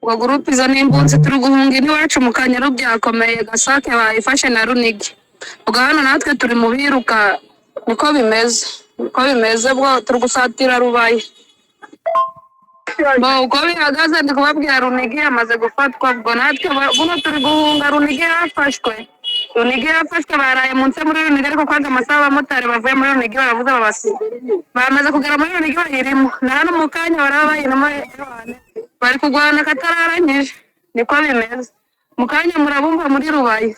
Ubwo groupe izo ni imbunzi, turi guhunga iwacu mu Kanyaru, byakomeye. Gasake bayifashe na Runigi. Ubwo hano natwe turi mu biruka, niko bimeze, niko bimeze. Ubwo turi gusatira Rubaya. Bo uko bihagaze, ndi kubabwira, Runigi yamaze gufatwa. Ubwo natwe buno turi guhunga. Runigi yafashwe, Runigi yafashwe, baraye munsi muri Runigi. Ariko kwanza amasaha abamotari bavuye muri Runigi baravuze, babasiga bamaze kugera muri Runigi, bayirimo na hano mu kanya baraba bayirimo, bari kurwana katararangije. Niko bimeze, mu kanya murabumva muri Rubaya.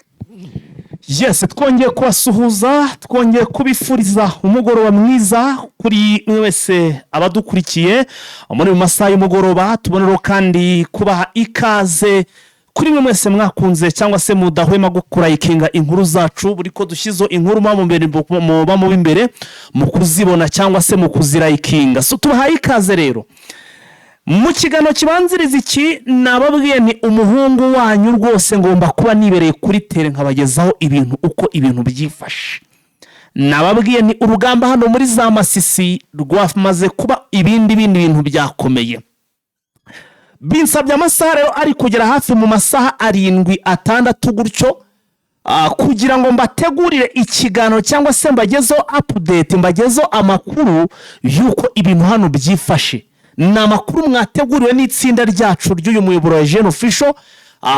Yes, twongeye kubasuhuza, twongeye kubifuriza umugoroba mwiza kuri mwe wese abadukurikiye muri mu masaha y'umugoroba. Tuboneraho kandi kubaha ikaze kuri mwe mwese mwakunze cyangwa se mudahwema gukurayikinga inkuru zacu. Buri ko dushyizeho inkuru muba mu b'imbere mu kuzibona cyangwa se mu kuzirayikinga. So tubahaye ikaze rero. Mu kiganiro kibanziriza iki nababwiye ni umuhungu wanyu rwose, ngomba kuba nibereye kuri terrain nkabagezaho ibintu uko ibintu byifashe. Nababwiye ni urugamba hano muri za Masisi rwamaze kuba ibindi bindi, bintu byakomeye. Binsabye amasaha rero ari kugera hafi mu masaha 7, 6 gutyo, kugira ngo mbategurire ikiganiro cyangwa se mbagezeho update, mbagezeho amakuru y'uko ibintu hano byifashe. Ni amakuru mwateguriwe n'itsinda ryacu ry'uyu muyoboro wa Jene Official.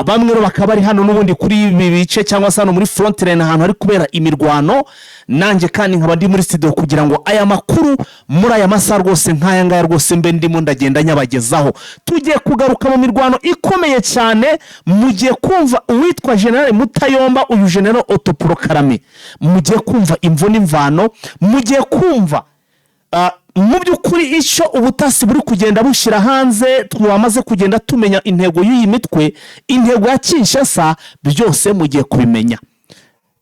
Bamwe rero bakaba bari hano n'ubundi kuri ibi bice cyangwa se hano muri frontline, ahantu hari kubera imirwano. Nanjye kandi nkaba ndi muri studio kugira ngo aya makuru muri aya masaha rwose nk'aya ngaya rwose mbe ndimo ndagenda nyabagezaho. Tugiye kugaruka mu mirwano ikomeye cyane. Mugiye kumva uwitwa General Mutayomba, uyu General autoproclamé. Mugiye kumva imvo n'imvano, mugiye kumva mu by'ukuri icyo ubutasi buri kugenda bushyira hanze. Twamaze kugenda tumenya intego y'iyi mitwe, intego ya Kinshasa, byose mugiye kubimenya.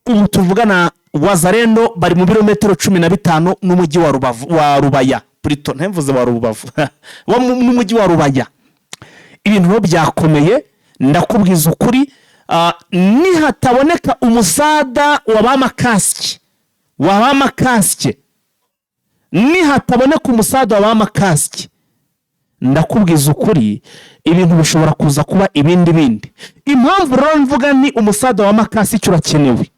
Ubu tuvugana Wazalendo bari mu birometero 15 n'umujyi wa Rubavu, wa Rubaya plutôt, ntemvuze wa Rubavu, n'umujyi wa Rubaya. Ibintu rero byakomeye, ndakubwiza ukuri. Nihataboneka umusada wa ba makasike, wa ba makasike, nihataboneka umusada wa ba makasike, ndakubwiza ukuri, ibintu bishobora kuza kuba ibindi bindi. Impamvu rero mvuga ni umusada wa makasike urakenewe,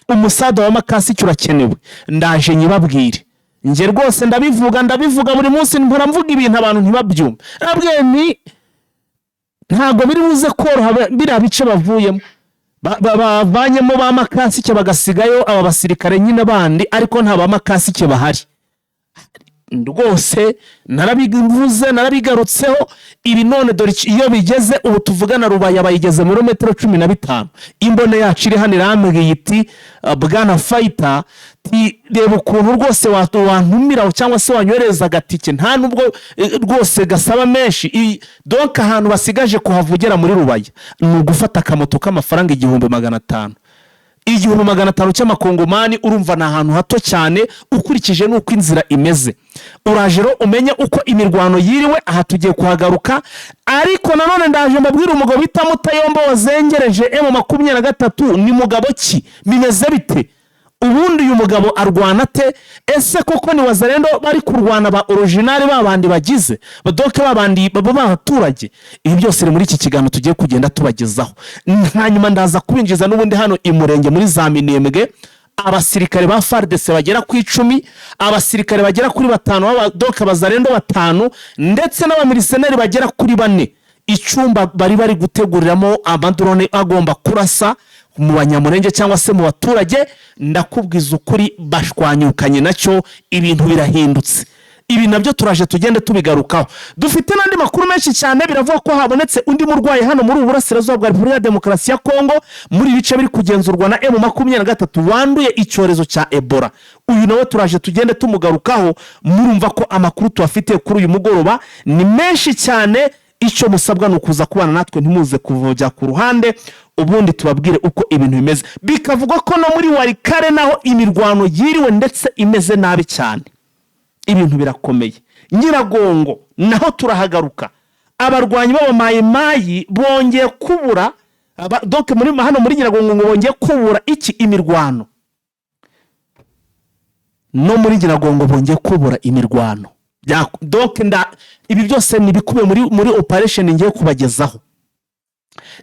umusada wa makasike urakenewe, ndaje nyibabwire. Njye rwose ndabivuga, ndabivuga buri munsi, mpora mvuga ibintu abantu ntibabyumve. Nabwiye ni ntabwo biri buze koroha biriya bice bavuyemo, bavanyemo ba makasike bagasigayo aba basirikare nyine bandi, ariko nta ba makasike bahari. Rwose narabivuze, narabigarutseho ibi. None dore iyo bigeze ubu tuvugana, Rubaya bayigeze muri metero 15. Imbone yacu iri hano irambwiye iti: "Bwana fighter, reba ukuntu rwose wantumira cyangwa se wanyohereza agatike, nta nubwo rwose gasaba menshi." Donc ahantu basigaje kuhavugera muri Rubaya ni ugufata akamoto k'amafaranga 1500, 1500 cy'amakongomani. Urumva ni ahantu hato cyane ukurikije n'uko inzira imeze. Uraje rero umenye uko imirwano yiriwe aha, tugiye kuhagaruka. Ariko nanone ndaje mbabwire umugabo bita Mutayomba wazengereje M23. Ni mugabo ki? Bimeze bite? Ubundi uyu mugabo arwana ate? Ese koko ni Wazalendo bari kurwana ba original, ba bandi bagize badoke, ba bandi baba b'abaturage? Ibi byose biri muri iki kiganiro tugiye kugenda tubagezaho. Hanyuma ndaza kubinjiza n'ubundi hano i Murenge muri za Minembwe, abasirikare ba FARDC bagera ku 10, abasirikare bagera kuri batanu b'abadoka bazarendo batanu, ndetse n'abamiriseneri bagera kuri bane. Icyumba bari guteguriramo amadrone agomba kurasa mu Banyamurenge cyangwa se mu baturage, ndakubwiza ukuri bashwanyukanye nacyo, ibintu birahindutse. Ibi nabyo turaje tugende tubigarukaho. Dufite n'andi makuru menshi cyane. Biravuga ko habonetse undi murwayi hano muri ubu burasirazuba bwa Repubulika ya Demokarasi ya Kongo, muri ibice biri kugenzurwa na M23, wanduye icyorezo cya Ebola. Uyu nawe turaje tugende tumugarukaho. Murumva ko amakuru tubafitiye kuri uyu mugoroba ni menshi cyane. Icyo musabwa ni ukuza kubana natwe, ntimuze kujya ku ruhande, ubundi tubabwire uko ibintu bimeze. Bikavugwa ko no muri Walikale naho imirwano yiriwe ndetse imeze nabi cyane, ibintu birakomeye. Nyiragongo naho turahagaruka, abarwanyi b'abamayimayi bongeye kubura donc muri hano muri Nyiragongo ngo bongeye kubura iki? Imirwano. No muri Nyiragongo bongeye kubura imirwano. Donc ibi byose ni ibikubiye muri operation ngiye kubagezaho.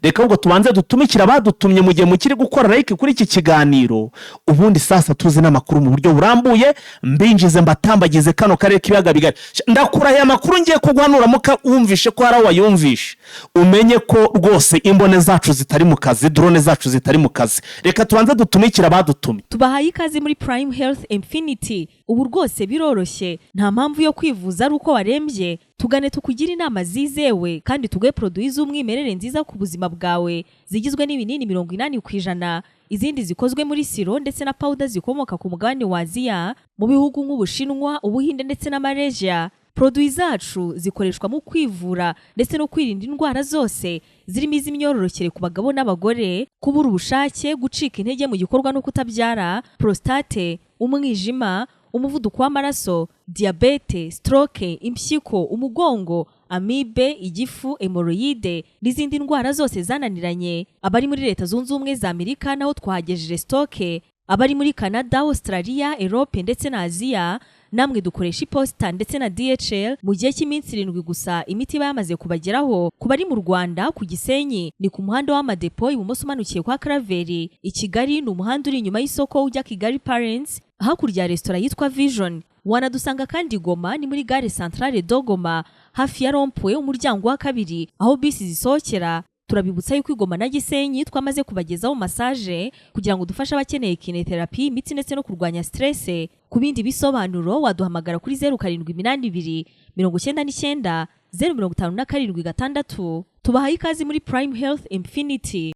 Reka ahubwo tubanze dutumikire abadutumye mu gihe mukiri gukora like kuri iki kiganiro, ubundi sasa tuzi n'amakuru mu buryo burambuye, mbinjize mbatambagize kano karere k'ibiyaga bigari. Ndakurahiye, amakuru ngiye kuguhanuramo wumvishe ko hari aho wayumvishe, umenye ko rwose imbone zacu zitari mu kazi, drone zacu zitari mu kazi. Reka tubanze dutumikire abadutumye. Tubahaye ikaze muri Prime Health Infinity. Ubu rwose biroroshye, nta mpamvu yo kwivuza ari uko warembye. Tugane tukugire inama zizewe kandi tuguhe produits z'umwimerere nziza ku buzima bwawe, zigizwe n'ibinini 80%, izindi zikozwe muri sirop ndetse na powder zikomoka ku mugabane wa Aziya, mu bihugu nk'Ubushinwa, Ubuhinde ndetse na Malaysia. Produits zacu zikoreshwa mu kwivura ndetse no kwirinda indwara zose, zirimo iz'imyororokere ku bagabo n'abagore, kubura ubushake, gucika intege mu gikorwa no kutabyara, prostate, umwijima, umuvuduko w'amaraso, diyabete, stroke, impyiko, umugongo, amibe, igifu, hémorroïdes n'izindi ndwara zose zananiranye. Abari muri Leta Zunze Ubumwe za Amerika naho twahagejeje stock. Abari muri Canada, Australia, Europe ndetse na Aziya, namwe dukoresha iposita ndetse na DHL. Mu gihe cy'iminsi 7 gusa imiti iba yamaze kubageraho. Ku bari mu Rwanda, ku Gisenyi ni ku muhanda w'Amadepo, ibumoso umanukiye kwa Karaveri. I Kigali ni umuhanda uri inyuma y'isoko ujya Kigali Parents, hakurya ya resitora yitwa Vision. Wanadusanga kandi i Goma, ni muri gare Centrale de Goma, hafi ya rond-point, umuryango wa kabiri aho bisi zisohokera. Turabibutsa yuko i Goma na Gisenyi twamaze kubagezaho massage kugira ngo dufashe abakeneye kinésithérapie, imitsi ndetse no kurwanya stress. Ku bindi bisobanuro waduhamagara kuri 0782 990 576. Tubahaye ikaze muri Prime Health Infinity.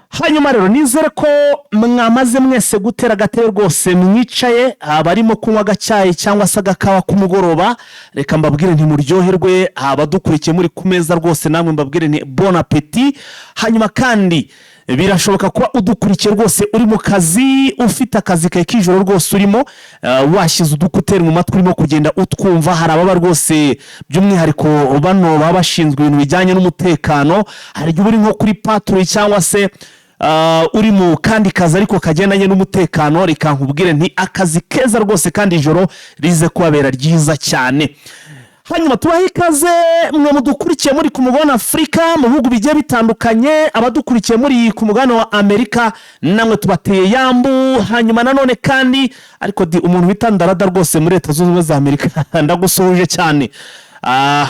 Hanyuma rero nizere ko mwamaze mwese gutera agatebe rwose, mwicaye, abarimo kunywa agacyayi cyangwa se agakawa k'umugoroba, reka mbabwire ntimuryoherwe. Abadukurikiye muri ku meza rwose, namwe mbabwire ni bon appétit. Hanyuma kandi birashoboka kuba udukurikiye rwose uri mu kazi, ufite akazi kawe k'ijoro rwose urimo, washyize udukuteri mu matwi, urimo kugenda utwumva. Hari ababa rwose, by'umwihariko bano baba bashinzwe ibintu bijyanye n'umutekano, hari igihe uba uri nko kuri patrouille cyangwa se uri mu kandi kazi ariko kagendanye n'umutekano. Reka nkubwire nti akazi keza rwose, kandi ijoro rize kubabera ryiza cyane. Hanyuma tubahe ikaze mwe mudukurikiye muri ku mugabane wa Afurika, mu bihugu bigiye bitandukanye. Abadukurikiye muri ku mugabane wa Amerika, namwe tubateye yambu. Hanyuma nanone kandi ariko di umuntu bita Ndarada rwose muri Leta Zunze Ubumwe za Amerika, ndagusuhuje cyane.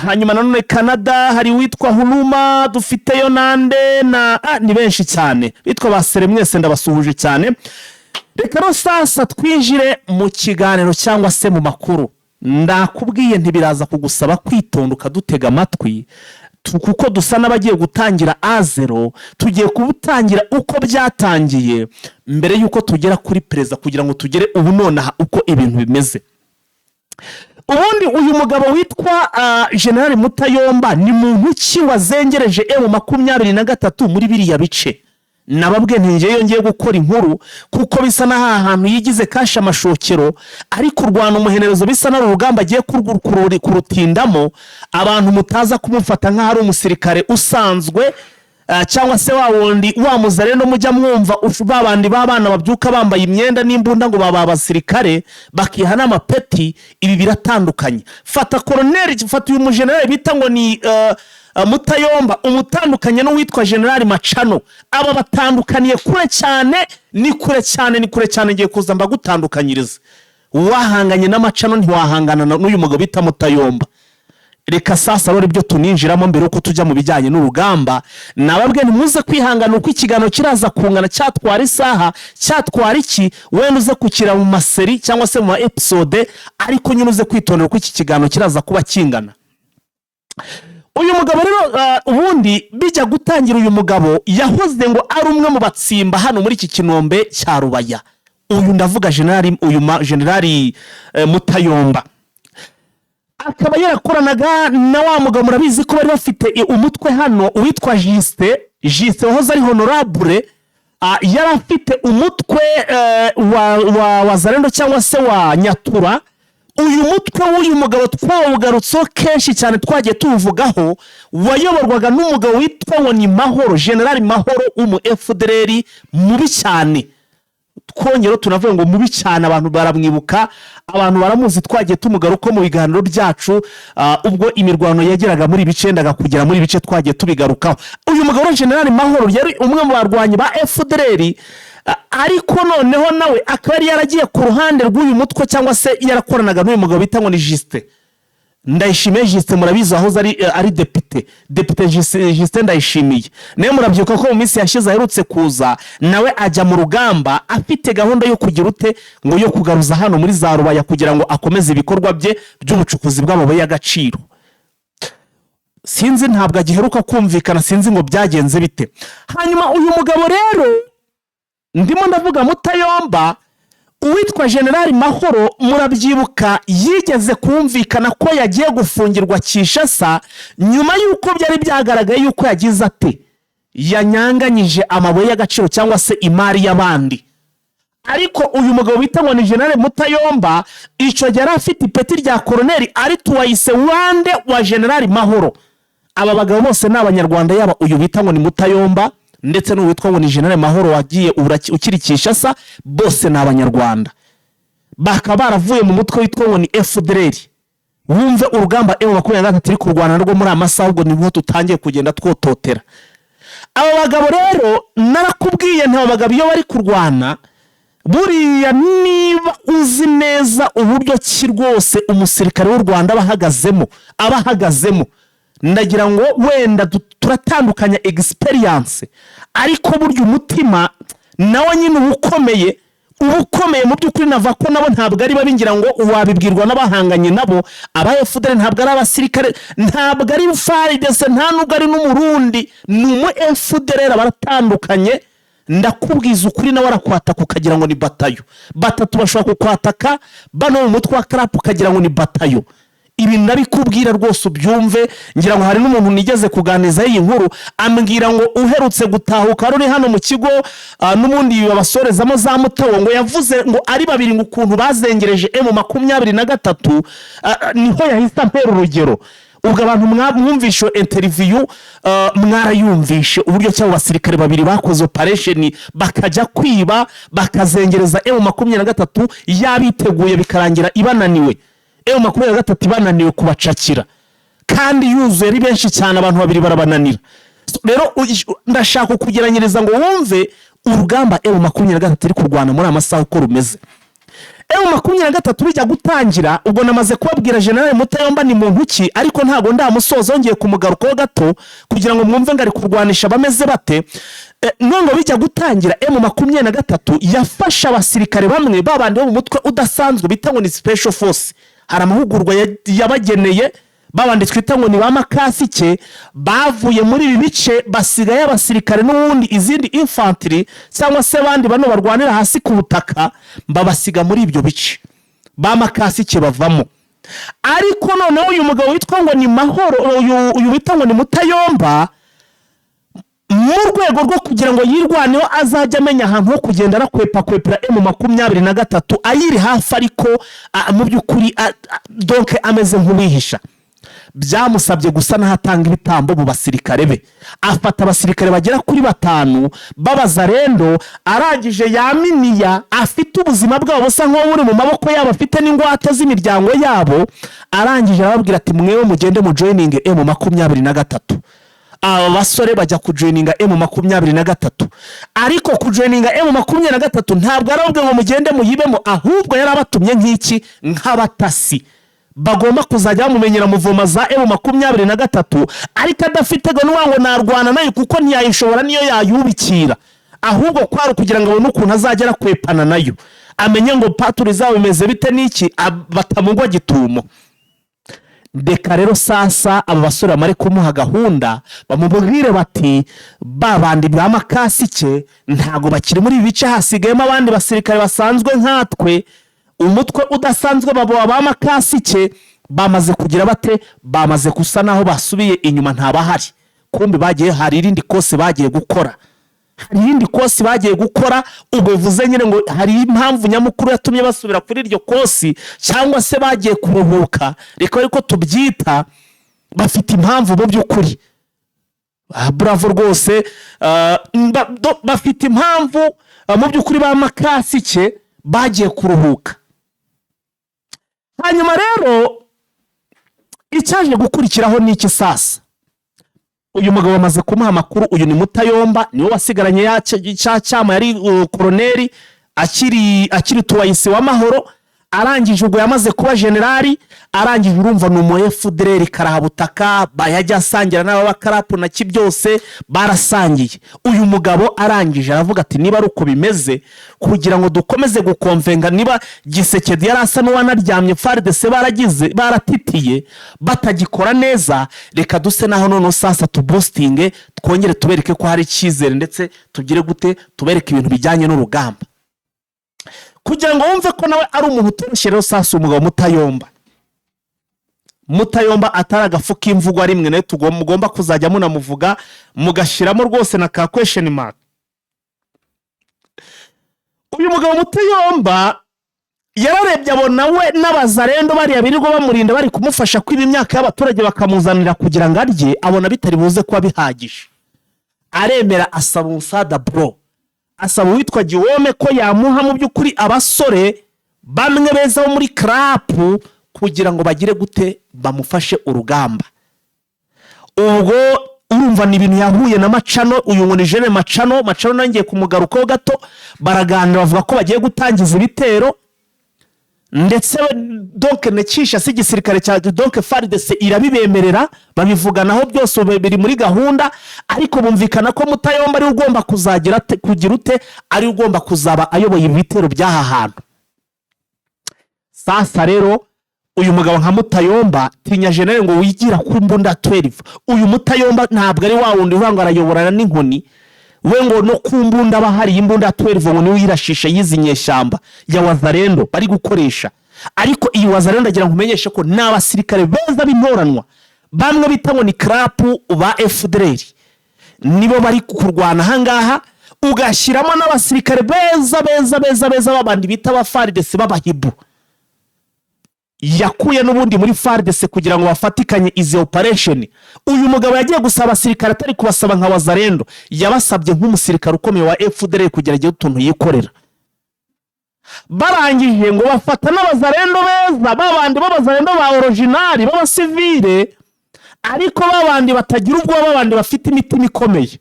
Hanyuma nanone Canada hari uwitwa Huruma, dufiteyo nande na ni benshi cyane bitwa ba Sere, mwese ndabasuhuje cyane. Reka rero sasa twinjire mu kiganiro cyangwa se mu makuru. Ndakubwiye ntibiraza kugusaba kwitonda ukadutega amatwi, kuko dusa n'abagiye gutangira à zéro. Tugiye kubutangira uko byatangiye mbere y'uko tugera kuri perezida, kugira ngo tugere ubu nonaha uko ibintu bimeze. Ubundi uyu mugabo witwa Generali Mutayomba ni muntu ki wazengereje M23 muri biriya bice? Nababwiye nti ngewe ngiye gukora inkuru kuko bisa n'aho aha hantu yigize kashe amashokero, ari kurwana umuhenerezo, bisa n'ari urugamba agiye kurutindamo. Abantu mutaza kumufata nk'aho ari umusirikare usanzwe, cyangwa se wa wundi wa muzarendo mujya mwumva, ba bandi b'abana babyuka bambaye imyenda n'imbunda ngo baba abasirikare, bakiha n'amapeti. Ibi biratandukanye. Fata koroneri, fata uyu mujenerali bita ngo ni Mutayomba, umutandukanye n'uwitwa Generali Macano. Aba batandukaniye kure cyane, ni kure cyane, ni kure cyane. Ngiye kuza mbagutandukanyiriza. Wahanganye n'Amacano ntiwahangana n'uyu mugabo bita Mutayomba. Reka sasa rero ibyo tuninjiramo mbere yuko tujya mu bijyanye n'urugamba. Nababwiye ntimuze kwihangana uko ikiganiro kiraza kungana, cyatwara isaha, cyatwara iki, wenda uze kukira mu ma séries cyangwa se mu ma épisodes, ariko nyine uze kwitondera uko iki kiganiro kiraza kuba kingana. Uyu mugabo rero, ubundi bijya gutangira, uyu mugabo yahoze ngo ari umwe mu batsimba hano muri iki kinombe cya Rubaya. Uyu ndavuga generali, uyu generali Mutayomba akaba yarakoranaga na wa mugabo, murabizi ko bari bafite umutwe hano uwitwa Jisite. Jisite wahoze ari honorable, yari afite umutwe wa Wazalendo cyangwa se wa Nyatura. Uyu mutwe w'uyu mugabo twawugarutseho kenshi cyane, twagiye tuwuvugaho, wayoborwaga n'umugabo witwa ngo ni Mahoro, Generali Mahoro w'umu FDLR mubi cyane. Twongera tunavuga ngo mubi cyane, abantu baramwibuka, abantu baramuzi, twagiye tumugaruka mu biganiro byacu. Ubwo imirwano yageraga muri ibice, yendaga kugera muri ibice, twagiye tubigarukaho. Uyu mugabo Generali Mahoro yari umwe mu barwanyi ba FDLR, ariko noneho nawe akaba yari yaragiye ku ruhande rw'uyu mutwe, cyangwa se yarakoranaga n'uyu mugabo bita ngo ni Justin Ndayishimiye. Justin murabizi, wahoze ari depite Justin Ndayishimiye. Nawe murabyibuka ko mu minsi yashize aherutse kuza nawe ajya mu rugamba afite gahunda yo kugira ute, ngo yo kugaruza hano muri za Rubaya kugira ngo akomeze ibikorwa bye by'ubucukuzi bw'amabuye y'agaciro. Sinzi, ntabwo agiheruka kumvikana, sinzi ngo byagenze bite. Hanyuma uyu mugabo rero ndimo ndavuga, Mutayomba, uwitwa Generali Mahoro, murabyibuka yigeze kumvikana ko yagiye gufungirwa Kinshasa nyuma y'uko byari byagaragaye y'uko yagize ate, yanyanganyije amabuye y'agaciro cyangwa se imari y'abandi. Ariko uyu mugabo bita ngo ni Generali Mutayomba, icyo gihe yari afite ipeti rya koroneri, ari tuwayise wande wa Generali Mahoro. Aba bagabo bose ni Abanyarwanda, yaba uyu bita ngo ni Mutayomba ndetse n'uwitwa ngo ni Generali Mahoro wagiye ukiri Kinshasa, bose ni Abanyarwanda, bakaba baravuye mu mutwe witwa ngo ni FDLR. Wumve urugamba M23 iri kurwana rwo muri aya masaha, ubwo nibwo tutangiye kugenda twototera. Aba bagabo rero narakubwiye nti aba bagabo iyo bari kurwana, buriya niba uzi neza uburyo ki rwose umusirikare w'u Rwanda aba ahagazemo, ndagira ngo wenda turatandukanya experience, ariko burya umutima nawe nyine uba ukomeye mu by'ukuri. Nava ko nabo ntabwo ari babi, ngira ngo wabibwirwa n'abahanganye nabo. Aba FDLR ntabwo ari abasirikare, ntabwo ari FARDC, nta nubwo ari n'Umurundi, ni umu FDLR, baratandukanye. Ndakubwiza ukuri, nawe arakwataka ukagira ngo ni batayo. Batatu bashobora kukwataka bano mu mutwe wa karapu ukagira ngo ni batayo. Ibi ndabikubwira rwose ubyumve. Ngira ngo hari n'umuntu nigeze kuganizaho iyi nkuru, ambwira ngo uherutse gutahuka wari uri hano mu kigo, n'ubundi babasorezamo za Mutobo, ngo yavuze ngo ari babiri, ngo ukuntu bazengereje M23, niho yahise ampera urugero. Ubwo abantu mwumvishe interview, mwarayumvishe uburyo cy'abo basirikare babiri bakoze operation, bakajya kwiba, bakazengereza M23 yabiteguye, bikarangira ibananiwe, M23 ibananiwe kubacakira kandi yuzuye ari benshi cyane, abantu babiri barabananira. So, rero ndashaka kugeranyiriza ngo wumve urugamba M23 iri kurwana muri aya masaha uko rumeze. M23 bijya gutangira, ubwo namaze kubabwira General Mutayomba ni muntu ki, ariko ntabwo ndamusoza, wongeye kumugarukaho gato kugira ngo mwumve ngo ari kurwanisha bameze bate. None bijya gutangira, M23 yafashe abasirikare bamwe babandi bo mu mutwe udasanzwe bita ngo ni special force. Hari amahugurwa yabageneye, babandi twita ngo ni ba makasike bavuye muri ibi bice, basigaye abasirikare n'ubundi izindi infantry cyangwa se abandi bano barwanira hasi ku butaka, babasiga muri ibyo bice, ba makasike bavamo. Ariko noneho uyu mugabo witwa ngo ni Mahoro, uyu bita ngo ni Mutayomba, mu rwego rwo kugira ngo yirwaneho, azajya amenya ahantu ho kugenda arakwepa kwepera M23 ayiri hafi, ariko mu by'ukuri donc ameze nk'uwihisha, byamusabye gusa n'ahatanga ibitambo mu basirikare be. Afata abasirikare bagera kuri batanu b'abazarendo, arangije yaminiya afite ubuzima bwabo busa nk'aho buri mu maboko yabo, afite n'ingwate z'imiryango yabo. Arangije arababwira ati: "Mwewe mugende mu joininge M23." Aba basore bajya kujoininga M23. Ariko kujoininga M23 ntabwo arababwira ngo mugende muyibemo, ahubwo yari abatumye nk'iki, nk'abatasi bagomba kuzajya bamumenyera muvoma za M23, ariko adafite ngo nuwa ngo narwana nayo, kuko ntiyayishobora niyo yayubikira, ahubwo kwari ukugira ngo abone ukuntu azajya arakwepana nayo, amenye ngo paturi zabo bimeze bite n'iki, batamugwa gitumo. Reka rero sasa aba basore bamare kumuha gahunda, bamubwire bati: "Ba bandi ba makasike ntabwo bakiri muri ibi bice, hasigayemo abandi basirikare basanzwe nkatwe, umutwe udasanzwe babo ba makasike bamaze kugira bate, bamaze gusa naho basubiye inyuma, ntabahari." Kumbi bagiye, hari irindi kosi bagiye gukora, hari irindi kosi bagiye gukora. Ubwo bivuze nyine ngo hari impamvu nyamukuru yatumye basubira kuri iryo kosi, cyangwa se bagiye kuruhuka, reka ariko tubyita, bafite impamvu mu by'ukuri. Bravo rwose, bafite impamvu. Mu by'ukuri ba makasike bagiye kuruhuka. Hanyuma rero icyaje gukurikiraho ni iki? Sasa uyu mugabo bamaze kumuha amakuru. Uyu ni Mutayomba, niwe wasigaranye ya cya cyama, yari koroneri akiri tuwayisi w'amahoro. Arangije ubwo yamaze kuba generali. Arangije, urumva ni umu FDLR karahabutaka, bayajya asangira n'ababakarapu na ki, byose barasangiye. Uyu mugabo arangije aravuga ati: "Niba ari uko bimeze, kugira ngo dukomeze gukonvenga, niba Gisekedi yari asa n'uwanaryamye, FARDC baragize baratitiye, batagikora neza, reka duse naho noneho sasa tuboostinge, twongere tubereke ko hari icyizere, ndetse tugire gute, tubereke ibintu bijyanye n'urugamba." Kugira ngo wumve ko nawe ari umuntu utoroshye rero, sasa umugabo Mutayomba, Mutayomba atari agafu k'imvugo rimwe, nawe mugomba kuzajya munamuvuga mugashyiramo rwose na ka question mark. Uyu mugabo Mutayomba yararebye abona we n'abazarendo bariya birirwa bamurinda, bari kumufasha kwiba imyaka y'abaturage bakamuzanira kugira ngo arye, abona bitari buze kuba bihagije. Aremera asaba umusada bro, asaba uwitwa Giwome ko yamuha mu by'ukuri abasore bamwe beza bo muri karapu kugira ngo bagire gute, bamufashe urugamba. Ubwo urumva ni ibintu yahuye na Macano. Uyu ngo ni Jene Macano. Macano nangiye kumugarukaho gato. Baraganira, bavuga ko bagiye gutangiza ibitero, ndetse donc nekisha si igisirikare cya donc FARDC irabibemerera, babivuganaho byose, ubu biri muri gahunda. Ariko bumvikana ko Mutayomba ariwe ugomba kuzagira kugira ute, ariwe ugomba kuzaba ayoboye ibitero by'aha hantu. Sasa rero uyu mugabo nka Mutayomba, tinya jenere ngo wigira ku mbunda 12. Uyu Mutayomba ntabwo ari wa wundi uvuga ngo arayoborana n'inkoni. We ngo no ku mbunda aba hari imbunda ya 12, ngo niwe uyirashisha y'izi nyeshyamba ya Wazarendo bari gukoresha. Ariko iyi Wazarendo, agira ngo umenyeshe ko ni abasirikare beza b'intoranwa, bamwe bita ngo ni karapu ba FDLR, nibo bari kurwana ahangaha, ugashyiramo n'abasirikare beza beza beza beza babandi bita aba FARDC b'abahibu yakuye n'ubundi muri FARDC kugira ngo bafatikanye izi operation. Uyu mugabo yagiye gusaba abasirikare, atari kubasaba nka Wazarendo, yabasabye nk'umusirikare ukomeye wa FDLR kugira agire utuntu yikorera. Barangije ngo bafata n'abazarendo beza, babandi b'abazarendo ba original b'abasivile, ariko babandi batagira ubwoba, babandi bafite imitima ikomeye.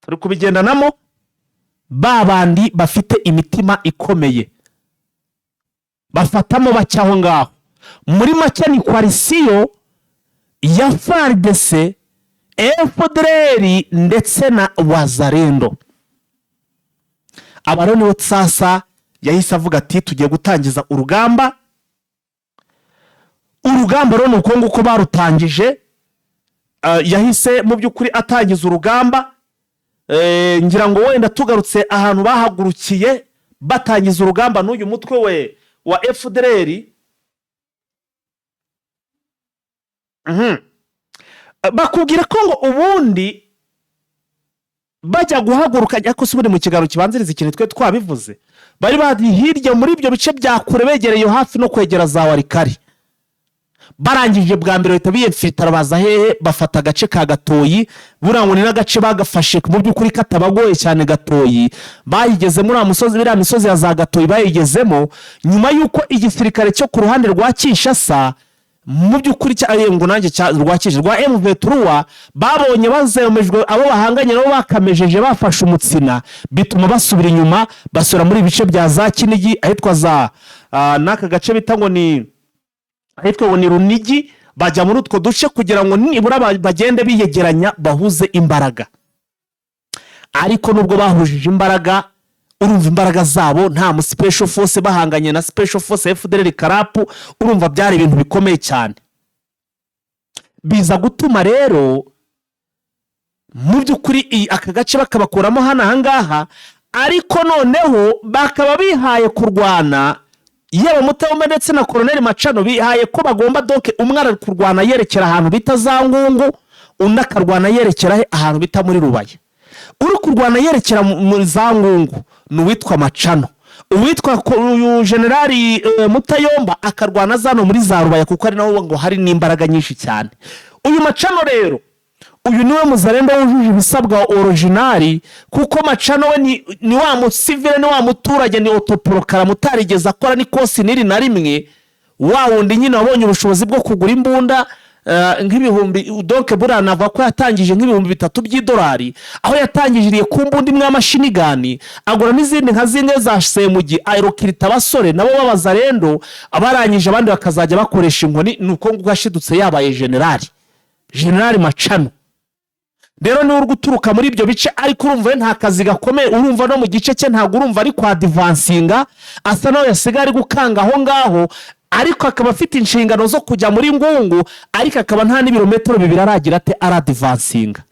Turi kubigendanamo? Babandi bafite imitima ikomeye bafatamo bake aho ngaho. Muri make ni coalition ya FARDC, FDLR ndetse na Wazarendo. Aba rero nibo sasa yahise avuga ati: "Tugiye gutangiza urugamba." Urugamba rero ni uko nguko barutangije. Yahise mu by'ukuri atangiza urugamba. Ngira ngo wenda tugarutse ahantu bahagurukiye batangiza urugamba n'uyu mutwe we wa FDLR. Bakubwira ko ngo ubundi bajya guhaguruka, ariko si ubundi mu kiganiro kibanziriza ikintu twe twabivuze, bari bari hirya muri ibyo bice bya kure, begereye hafi no kwegera za Warikari. Barangije bwa mbere bahita biyemfitara, baza hehe? Bafata agace ka Gatoyi. Buriya ngo ni n'agace bagafashe mu by'ukuri katabagoye cyane. Gatoyi bayigeze muri uriya musozi, biriya misozi ya za Gatoyi bayigezemo nyuma y'uko igisirikare cyo ku ruhande rwa Kinshasa mu by'ukuri ngo nanjye rwa Kinshasa, rwa M23, babonye bazemejwe, abo bahanganye nabo bakamejeje, bafashe umutsina, bituma basubira inyuma, basubira muri ibice bya za Kinigi, ahitwa za n'aka gace bita ngo ni ahitwa ngo ni Runigi. Bajya muri utwo duce kugira ngo nibura bagende biyegeranya, bahuze imbaraga. Ariko nubwo bahujije imbaraga, urumva imbaraga zabo nta mu special force, bahanganye na special force FDLR karapu, urumva byari ibintu bikomeye cyane. Biza gutuma rero mu by'ukuri aka gace bakabakuramo hano ahangaha. Ariko noneho bakaba bihaye kurwana, yaba Mutayomba ndetse na Koroneli Macano, bihaye ko bagomba donc umwe ari kurwana yerekera ahantu bita za Ngungu, undi akarwana yerekera he? Ahantu bita muri Rubaya. Uri kurwana yerekera muri za Ngungu ni uwitwa Macano, uwitwa uyu generali Mutayomba akarwana zano muri za Rubaya, kuko ari naho ngo hari n'imbaraga nyinshi cyane. Uyu Macano rero Uyu niwe muzarendo wujuje ibisabwa original, kuko Macano we ni wa musivile, ni wa muturage, ni autoproclamé utarigeze akora n'ikosi n'iri na rimwe, wa wundi nyine wabonye ubushobozi bwo kugura imbunda nk'ibihumbi, donc buriya navuga ko yatangije nk'3,000 by'idolari, aho yatangijiriye ku mbunda imwe y'amachine gun, agura n'izindi nka zimwe za semugi, arecruta abasore nabo b'abazarendo, abarangije abandi bakazajya bakoresha inkoni. Ni uko nguko yashidutse yabaye generali, Generali Macano. Rero niwe uri guturuka muri ibyo bice, ariko urumva we nta kazi gakomeye, urumva no mu gice cye ntabwo urumva ari kwadvancinga, asa naho yasigaye ari gukanga aho ngaho, ariko akaba afite inshingano zo kujya muri Ngungu, ariko akaba nta n'ibirometero 2 aragira ate aradvancinga.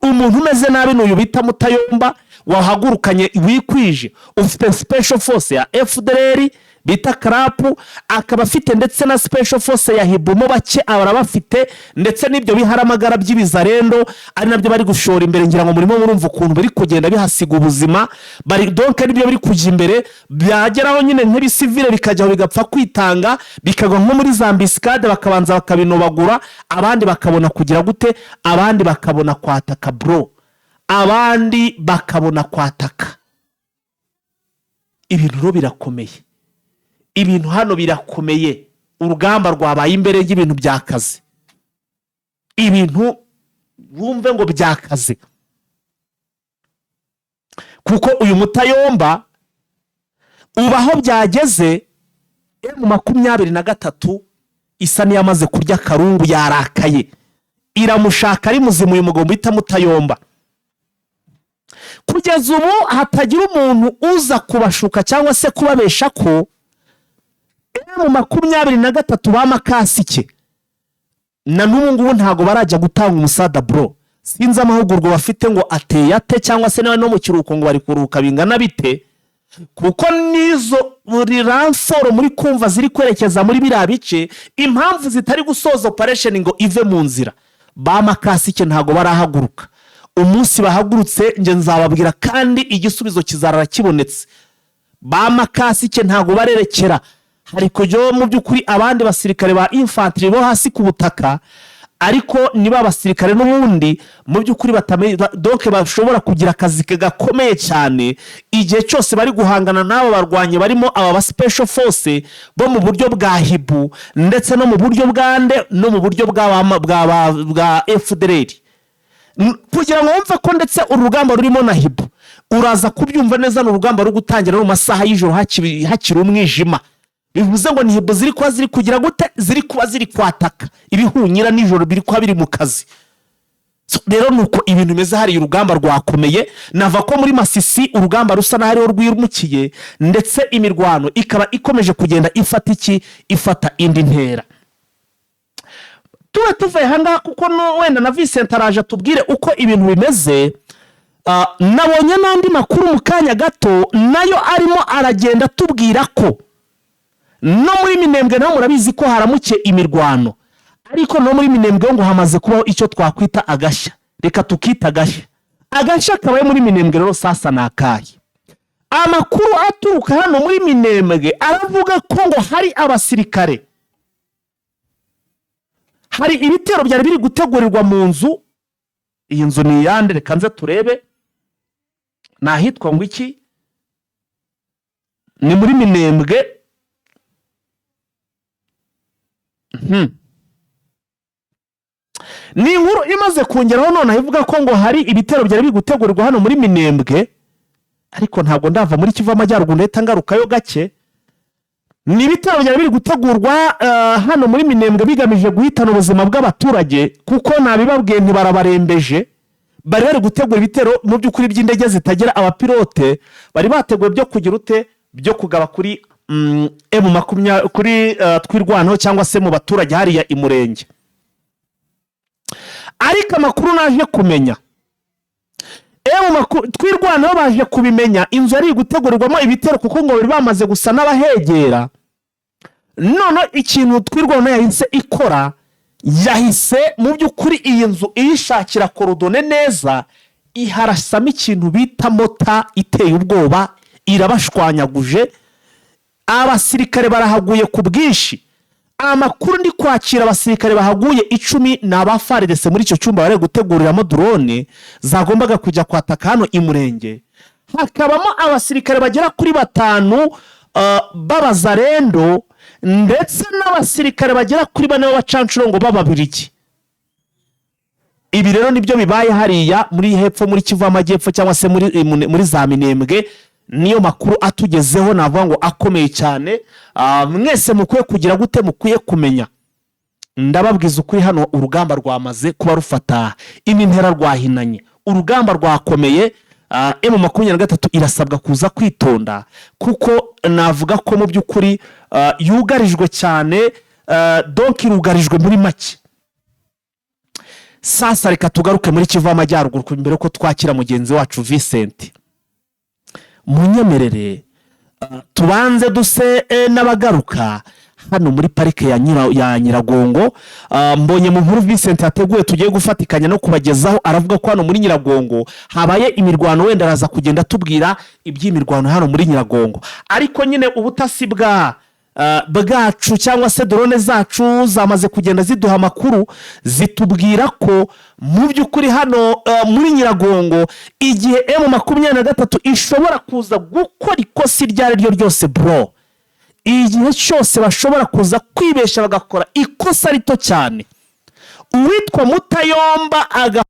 Umuntu umeze nabi ni uyu bita Mutayomba, wahagurukanye wikwije, ufite special force ya FDLR bita karapu, akaba afite ndetse na special force ya Hibumo bake arabafite, ndetse n'ibyo biharamagara by'ibizarendo ari nabyo bari gushora imbere. Ngira ngo murimo murumva ukuntu biri kugenda bihasiga ubuzima, bari donc nibyo biri kujya imbere, byageraho nyine nk'ibisivile bikajyaho bigapfa kwitanga, bikagwa nko muri za embuscade, bakabanza bakabinobagura, abandi bakabona kugira gute, abandi bakabona kwataka bro, abandi bakabona kwataka. Ibintu rero birakomeye, ibintu hano birakomeye, urugamba rwabaye imbere y'ibintu byakaze, ibintu wumve ngo byakaze, kuko uyu Mutayomba ubu aho byageze, M23 isa n'iyamaze kurya akarungu, yarakaye, iramushaka ari muzima uyu mugabo bita Mutayomba. Kugeza ubu hatagira umuntu uza kubashuka cyangwa se kubabesha ko M23 ba makasike na n'ubu ngubu ntabwo barajya gutanga umusada bro. Sinzi amahugurwa bafite ngo ateye ate, cyangwa se niba no mu kiruhuko ngo bari kuruhuka bingana bite, kuko n'izo buri renfort muri kumva ziri kwerekeza muri biriya bice, impamvu zitari gusoza operation ngo ive mu nzira, ba makasike ntabwo barahaguruka. Umunsi bahagurutse njye nzababwira, kandi igisubizo kizarara kibonetse. Ba makasike ntabwo barerekera, hari kujyaho mu by'ukuri abandi basirikare ba infantry bo hasi ku butaka, ariko niba abasirikare n'ubundi mu by'ukuri donc bashobora kugira akazi gakomeye cyane igihe cyose bari guhangana n'aba barwanyi barimo aba ba special force bo mu buryo bwa Hibu, ndetse no mu buryo bwa nde, no mu buryo bwa FDLR. Kugira ngo wumve ko ndetse uru rugamba rurimo na Hibu, uraza kubyumva neza, ni urugamba ruri gutangira mu masaha y'ijoro hakiri umwijima, bivuze ngo ni Hibu ziri kuba ziri kugira gute, ziri kuba ziri kwataka ibihunyira nijoro, biri kuba biri mu kazi. So, rero ni uko ibintu bimeze hariya, urugamba rwakomeye. Nava ko muri Masisi urugamba rusa n'aho ariho rwimukiye, ndetse imirwano ikaba ikomeje kugenda ifata iki, ifata indi ntera. Tuba tuvuye ahangaha, kuko wenda na Vincent araje atubwire uko ibintu bimeze. Nabonye n'andi makuru mu kanya gato nayo arimo aragenda atubwira ko no muri Minembwe naho murabizi ko haramuke imirwano, ariko no muri Minembwe ngo hamaze kubaho icyo twakwita agashya, reka tukita agashya. Agashya kabaye muri Minembwe rero sasa ni akahe? Amakuru aturuka hano muri Minembwe aravuga ko ngo hari abasirikare, hari ibitero byari biri gutegurirwa mu nzu. Iyi nzu ni iyande? Reka nze turebe. Ni ahitwa ngo iki? Ni muri Minembwe. Ni inkuru imaze kongeraho noneho ivuga ko ngo hari ibitero byari biri gutegurirwa hano muri Minembwe, ariko ntabwo ndava muri Kivu Amajyaruguru, ndahita ngarukayo gake. Ni ibitero byari biri gutegurwa hano muri Minembwe bigamije guhitana ubuzima bw'abaturage, kuko nabibabwiye ntibarabarembeje. Bari gutegura ibitero mu by'ukuri by'indege zitagira abapilote, bari bateguye byo kugira ute, byo kugaba kuri M20 kuri Twirwanaho cyangwa se mu baturage hariya i Murenge. Ariko amakuru naje kumenya, Twirwanaho baje kubimenya inzu yari iri gutegurirwamo ibitero, kuko ngo bari bamaze gusa n'abahegera. None ikintu Twirwanaho yahise ikora, yahise mu by'ukuri iyi nzu iyishakira cordonner neza, iharasamo ikintu bita mortar iteye ubwoba, irabashwanyaguje, abasirikare barahaguye ku bwinshi. Amakuru ndi kwakira, abasirikare bahaguye 10 ni aba FARDC muri icyo cyumba bari guteguriramo drone zagombaga kujya kwataka hano i Murenge. Hakabamo abasirikare bagera kuri 5 b'abazarendo, ndetse n'abasirikare bagera kuri 4 b'abacanshuro ngo b'Ababirigi. Ibi rero nibyo bibaye hariya muri hepfo muri Kivu y'Amajyepfo, cyangwa se muri za Minembwe. Niyo makuru atugezeho, navuga ngo akomeye cyane. Mwese mukwiye kugira gute? Mukwiye kumenya. Ndababwiza ukuri, hano urugamba rwamaze kuba rufata indi ntera, rwahinanye, urugamba rwakomeye. M23 irasabwa kuza kwitonda, kuko navuga ko mu by'ukuri yugarijwe cyane, donc irugarijwe muri make. Sasa reka tugaruke muri Kivu y'Amajyaruguru mbere ko twakira mugenzi wacu Vincent. Munyemerere tubanze duse n'abagaruka hano muri parike ya Nyiragongo. Mbonye mu nkuru Vincent yateguye tugiye gufatikanya no kubagezaho, aravuga ko hano muri Nyiragongo habaye imirwano. Wenda araza kugenda atubwira iby'imirwano hano muri Nyiragongo, ariko nyine ubutasi bwacu cyangwa se drone zacu zamaze kugenda ziduha amakuru, zitubwira ko mu by'ukuri hano muri Nyiragongo, igihe M23 ishobora kuza gukora ikosa iryo ari ryo ryose, bro, igihe cyose bashobora kuza kwibesha bagakora ikosa rito cyane, uwitwa Mutayomba aga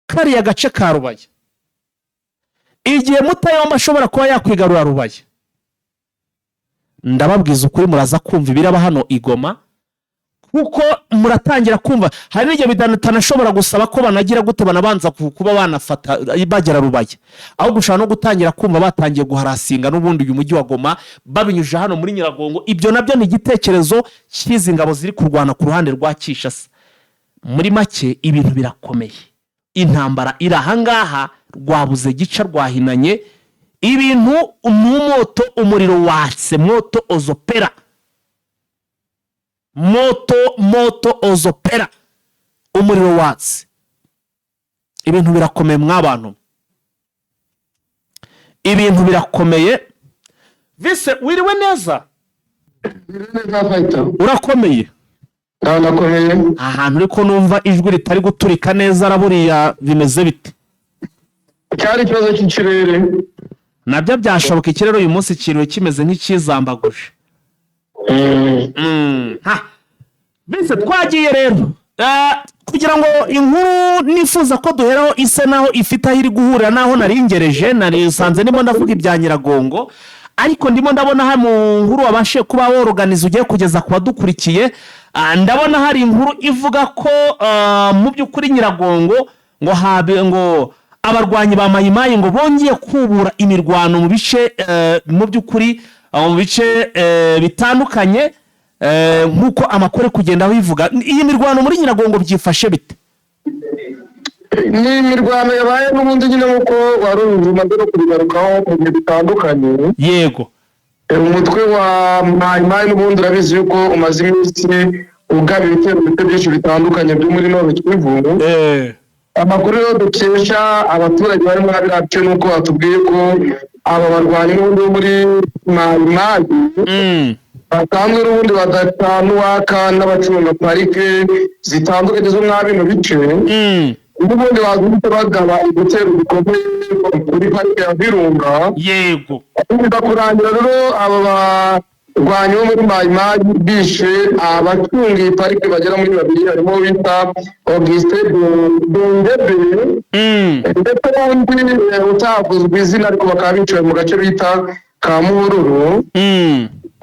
kariya gace ka Rubaya, igihe Mutayomba ashobora kuba yakwigarura Rubaya, ndababwiza ukuri muraza kumva ibiraba hano i Goma, kuko muratangira kumva hari n'igihe bitanashobora gusaba ko banagira gute, banabanza kuba banafata bagera Rubaya, ahubwo ushobora no gutangira kumva batangiye guharasinga n'ubundi uyu mujyi wa Goma babinyujije hano muri Nyiragongo. Ibyo nabyo ni igitekerezo cy'izi ngabo ziri kurwana ku ruhande rwa Kinshasa. Muri make ibintu birakomeye, intambara iri ahangaha, rwabuze gica, rwahinanye, ibintu ni moto, umuriro watse, moto ozopera, moto moto ozopera, umuriro watse, ibintu birakomeye mw'abantu, ibintu birakomeye. Vise, wiriwe neza? Neza, fighter. Urakomeye? Ndanakomeye. Ahantu ariko numva ijwi ritari guturika neza, araburiya bimeze bite? Cyari ikibazo cy'ikirere. Nabyo byashoboka, ikirere uyu munsi kiriwe kimeze nk'ikizambaguje. Ha. Bise twagiye rero. Kugira ngo inkuru nifuza ko duheraho isa naho ifite aho iri guhurira naho nari ngereje, narisanze ndimo ndavuga ibya Nyiragongo, ariko ndimo ndabona hano mu nkuru wabashije kuba woroganiza ugiye kugeza ku badukurikiye, ndabona hari inkuru ivuga ko mu by'ukuri Nyiragongo ngo habe ngo abarwanyi ba Mayimayi ngo bongeye kubura imirwano mu bice mu by'ukuri mu bice bitandukanye, nk'uko amakuru ari kugenda abivuga. Iyi mirwano muri Nyiragongo byifashe bite? Ni imirwano yabaye n'ubundi nyine, nk'uko wari ubizi, umaze no kubigarukaho mu bihe bitandukanye. Umutwe wa Mayimayi n'ubundi urabizi yuko umaze iminsi ugaba ibitero mu bice byinshi bitandukanye byo muri Nord Kivu. Amakuru rero dukesha abaturage bari muri biriya bice ni uko batubwiye ko aba barwanyi n'ubundi bo muri Mayimayi basanzwe n'ubundi badacana uwaka n'abacunga parike zitandukanye zo muri bino bice, n'ubundi bazindutse bagaba igitero gikomeye kuri parike ya Virunga. Biza kurangira rero aba barwanyi bo muri Mayimayi bishe abacunga iyi parike bagera muri babiri, harimo bita Augustin Dendebe ndetse n'undi utavuzwe izina, ariko bakaba bicaye mu gace bita ka Muhururu.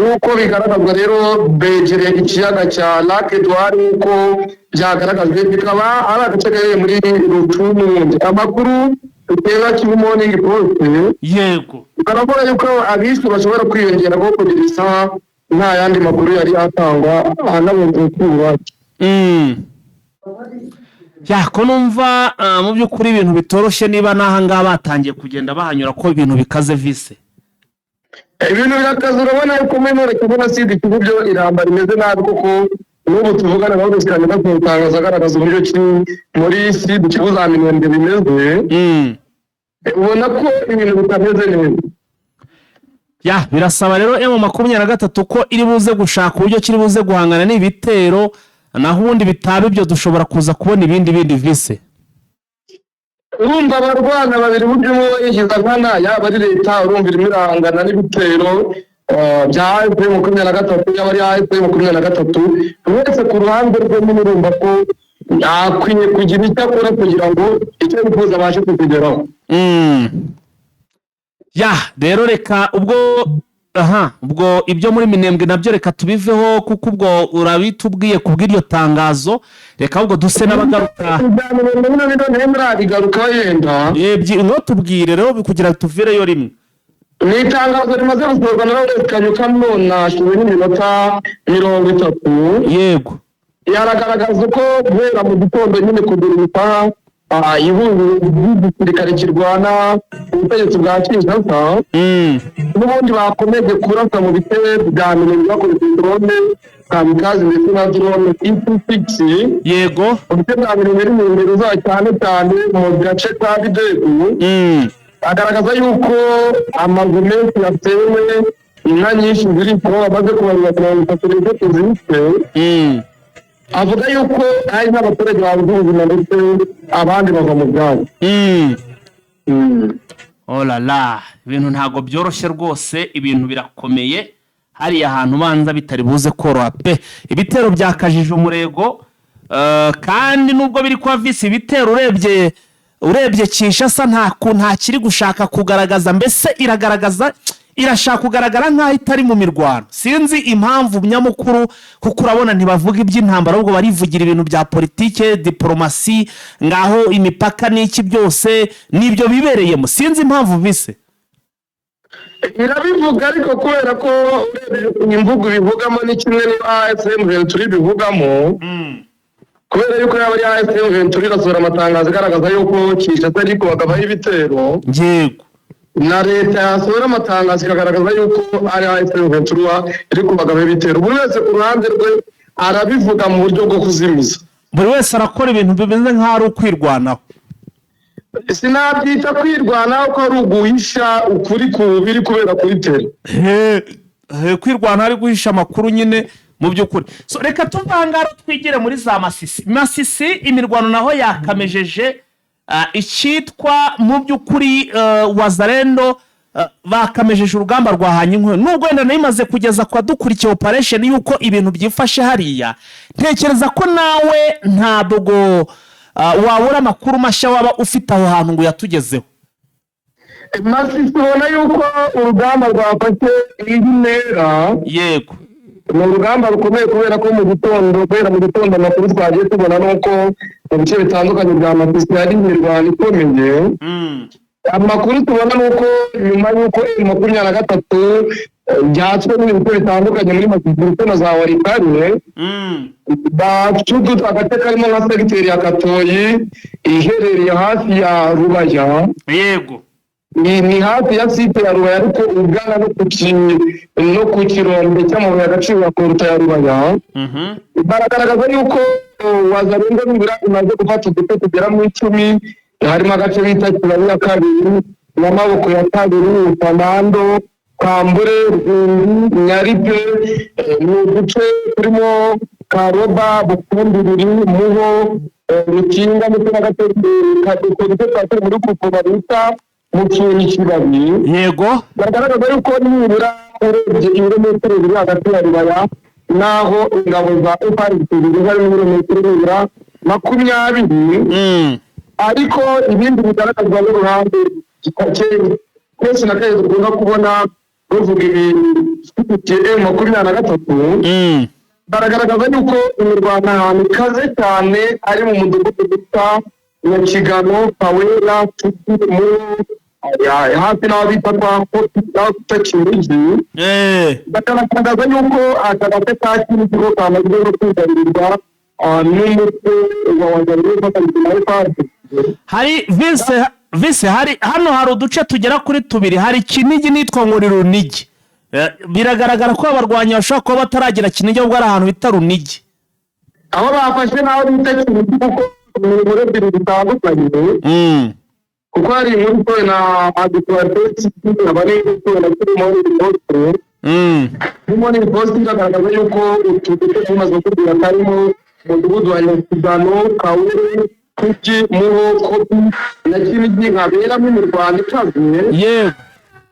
Nk'uko bigaragazwa rero, begereye ikiyaga cya Lac Edouard, nk'uko byagaragajwe, bikaba ari agace gaherereye muri Rutshuru. N'ubundi amakuru dutera Kivu Morning Post baravuga yuko abishwe bashobora kwiyongera, kuko kugeza isaha nta yandi makuru yari atangwa anabunze iwacu. Ya, ko numva mu by'ukuri ibintu bitoroshye, niba n'aha ngaha batangiye kugenda bahanyura, ko ibintu bikaze, vise? Ibintu birakaze. Urabona yuko muri Nord Kivu na Sud Kivu byo iramba rimeze nabi, kuko n'ubu tuvugana nawe gusikana kutangaza agaragaza uburyo ki muri Sud Kivu za Minembwe bimeze. Ubona ko ibintu bitameze neza. Ya, birasaba rero M23 ko iri buze gushaka uburyo kiri buze guhangana n'ibitero, naho ubundi bitaba ibyo dushobora kuza kubona ibindi bindi vise. Urumva abarwana babiri, buryo umwe yigiza nkana, yaba ari leta, urumva irimo irahangana n'ibitero bya AFC 23, yaba ari AFC 23, buri wese ku ruhande rwe nyine urumva ko akwiye kugira icyo akora kugira ngo icyo yifuza abashe kukigeraho. Ya, rero reka ubwo, aha, ubwo ibyo muri Minembwe nabyo reka tubiveho, kuko ubwo urabitubwiye kubw'iryo tangazo. Reka ahubwo duse n'abagaruka. Ibiganiro bino bino ntimurabigarukaho yenda. Ntutubwire rero kugira ngo tuvireyo rimwe. Ni itangazo rimaze gusohorwa na Lawrence Kanyuka none hashize nk'iminota 30. Yaragaragaza uko guhera mu gitondo nyine kugera imipaka, ihuriro ry'igisirikare kirwana ubutegetsi bwa Kinshasa n'ubundi bakomeje kurasa mu bice bya Minembwe bakoresheje drone kamikaze ndetse na drone E6. Mu bice bya Minembwe n'inkengero zayo, cyane cyane mu gace ka Bidebu. Agaragaza yuko amazu menshi yatewe, inka nyinshi ziri aho bamaze kubarura 33 zishwe. Avuga yuko hari n'abaturage babuze ubuzima ndetse abandi bava mu byabo. Oh la la, ibintu ntabwo byoroshye rwose, ibintu birakomeye hariya hantu, ubanza bitari buze koroha pe. Ibitero byakajije umurego, kandi nubwo biri kuba visi ibitero, urebye Kinshasa nta kiri gushaka kugaragaza, mbese iragaragaza, irashaka kugaragara nk'aho itari mu mirwano. Sinzi impamvu nyamukuru, kuko urabona ntibavuga iby'intambara, ahubwo barivugira ibintu bya politike, diporomasi, ngaho imipaka n'iki byose nibyo bibereyemo. Sinzi impamvu bise. Irabivuga ariko kubera ko urebye imvugo ibivugamo ni kimwe n'iyo AFC M23 ibivugamo, kubera yuko yaba ari AFC M23 irasohora amatangazo agaragaza yuko Kinshasa iri kubagabaho ibitero, na leta yasohora amatangazo ikagaragaza yuko ari AFC M23 iri kubagabaho ibitero. Buri wese ku ruhande rwe arabivuga mu buryo bwo kuzimiza. Buri wese arakora ibintu bimeze nk'aho ari ukwirwanaho. Sinabyita kwirwanaho, ko ari uguhisha ukuri ku biri kubera kuri terrain. He, kwirwanaho ari guhisha amakuru nyine mu by'ukuri. So reka tuve aha ngaha twigire muri za Masisi. Masisi imirwano naho yakamejeje, icyitwa mu by'ukuri Wazalendo, bakamejeje urugamba rwahanye inkono, nubwo wenda nayo imaze kugeza kwa dukurikiye operation y'uko ibintu byifashe hariya. Ntekereza ko nawe ntabwo wabura amakuru mashya waba ufite aho hantu ngo uyatugezeho. Masisi ubona yuko urugamba rwafashe indi ntera. Ni urugamba rukomeye kubera ko mu gitondo, guhera mu gitondo, amakuru twagiye tubona ni uko mu bice bitandukanye bya Masisi hari imirwano ikomeye. Amakuru tubona ni uko nyuma y'uko M23 byatswe n'ibice bitandukanye muri Masisi ndetse na za Walikale, bacudu agace karimo nka segiteri ya Katoyi iherereye hafi ya Rubaya. Ni hafi ya site ya Rubaya, ariko ugana no ku kirombe cy'amabuye y'agaciro ya coltan ya Rubaya. Baragaragaza yuko Wazalendo nibura imaze gufata uduce tugera mu 10, harimo agace bita Kibabi ya kabiri n'amaboko ya kabiri, Kanando, Kambure, Rwindi, Nyaripe. Ni uduce turimo Karoba, Bukumbiriri, Muho, Rukinga ndetse n'agace utwo duce tukaba turi muri groupement bita Mukinyi Kibabi. Bagaragaza yuko nibura urebye ibirometero biri hagati ya Rubaya n'aho ingabo za FARDC zigeze harimo ibirometero nibura 20. Ariko ibindi bigaragazwa n'uruhande kenshi na kenshi dukunda kubona ruvuga ibintu bifitiye M23, baragaragaza yuko imirwano ahantu ikaze cyane ari mu mudugudu bita Nyakigano, Kawera, Tuti, mu hafi n'aho bita kwa n'aho bita Kinigi. Bakanagaragaza yuko aka gace ka Kinigi ko kamaze no kwigarurirwa n'umutwe wa Wazalendo ufatanyije na FARDC. Hari vise, hari hano hari uduce tugera kuri tubiri, hari Kinigi n'itwa ngo ni Runigi. Biragaragara ko abarwanyi bashobora kuba bataragira Kinigi, ahubwo ari ahantu bita Runigi. Aho bafashe n'aho bita Kinigi, kuko ni inkuru ebyiri zitandukanye. Kuko hari inkuru itowe na Actualité, aba ari itowe na Morning Post. Morning Post iragaragaza yuko utu duce tumaze kukubwira karimo umudugudu wa Nyakigano, Kawuru, Kuki, Muho, Kopi na Kinigi, haberamo imirwano ikaze.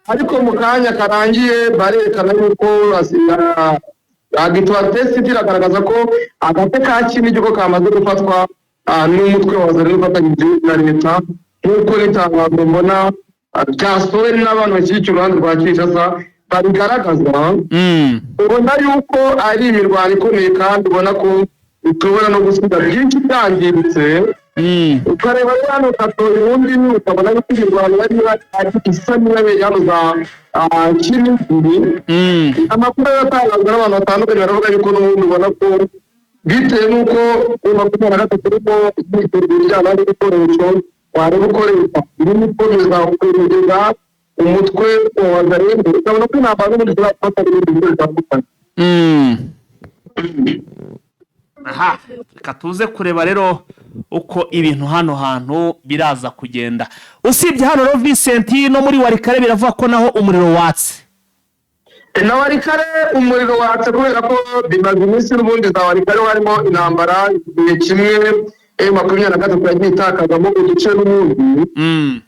Ariko mu kanya karangiye barerekana yuko Actualité City iragaragaza ko agace ka Kinigi ko kamaze gufatwa n'umutwe wa Wazalendo ufatanyije na leta, nk'uko n'itangazo mbona ryasohowe n'abantu bashyigikiye uruhande rwa Kinshasa babigaragaza. Ubona yuko ari imirwano ikomeye, kandi ubona ko ishobora no gusiga byinshi byangiritse. Ukareba rero hano Kato, ubundi ukabona yuko imirwano yari ihari isa n'iyabereye hano za Kinigi. Amakuru atangazwa n'abantu batandukanye baravuga yuko n'ubundi ubona ko bitewe n'uko M23 irimo imyiteguro ijyana n'ibikoresho, wareba uko leta irimo ikomeza kwegereza umutwe wa Wazalendo, ukabona ko intambara n'ubundi ishobora gufata n'ibindi bigo bitandukanye. Aha reka tuze kureba rero uko ibintu hano hantu biraza kugenda. Usibye hano rero, Vincent, no muri Walikale biravuga ko naho umuriro watse. Na Walikale umuriro watse, kubera ko bimaze iminsi n'ubundi za Walikale harimo intambara. Igihe kimwe M23 yagiye itakazamo uduce n'ubundi.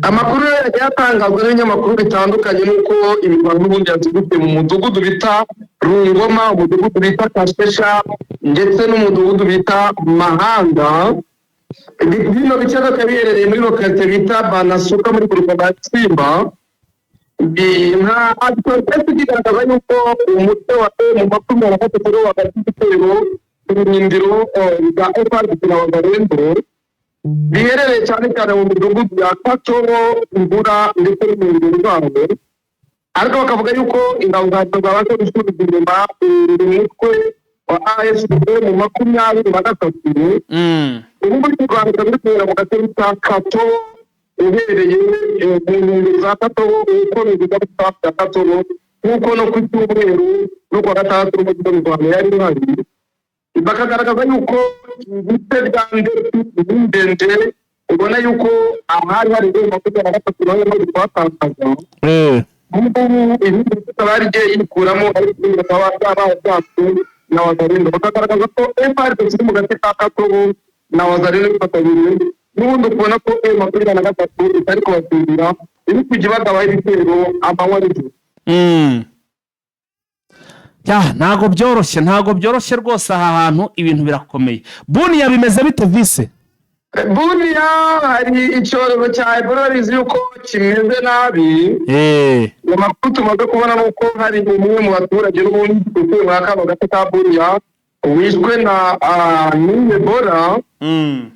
Amakuru rero yagiye atangazwa n'ibinyamakuru bitandukanye nuko imirwano n'ubundi yaturutse mu mudugudu bita Rungoma, umudugudu bita Kashesha ndetse n'umudugudu bita Mahanga. Bino bice bikaba biherereye muri localité bita Banasuka muri groupement ya Simba. Nka Actualité igaragaza yuko umutwe wa M23 ariwo wagabye igitero ku birindiro bya FARDC na Wazalendo biherereye cyane cyane mu midugudu ya Katobo, Imvura ndetse n'umuriro zabo, ariko bakavuga yuko ingabo za leta zabasha gusubiza inyuma umutwe wa AFC M23. Ubu ngubu u Rwanda ruri kubera mu gace bita Katobo, uhereye mu nkengero za Katobo ukomeza ujya muri hafi ya Katobo, nk'uko no ku cyumweru no kuwa gatandatu n'umujyi mu Rwanda yari ihari. Bakagaragaza yuko ibice bya Ndeti n'Indende, ubona yuko ahari hari M23 nayo bari kuhatakaza. Ubu ngubu ibindi bikaba yarigiye yikuramo, ariko ibindi bakaba byabaye byatswe na Wazalendo. Bakagaragaza ko FARDC iri mu gace ka Katobo na Wazalendo bifatanyije, n'ubundi ukubona ko M23 itari kubasindira, iri kujya ibagabaho ibitero amanywa n'ijoro. Ya, ntabwo byoroshye, ntabwo byoroshye rwose. Aha hantu ibintu birakomeye. Buniya bimeze bite, Vise? Buriya hari icyorezo cya Ebola, urabizi yuko kimeze nabi. Amakuru tumaze kubona ni uko hari umwe mu baturage n'ubundi utuye muri kano gace ka Buriya wishwe na n'Ebola,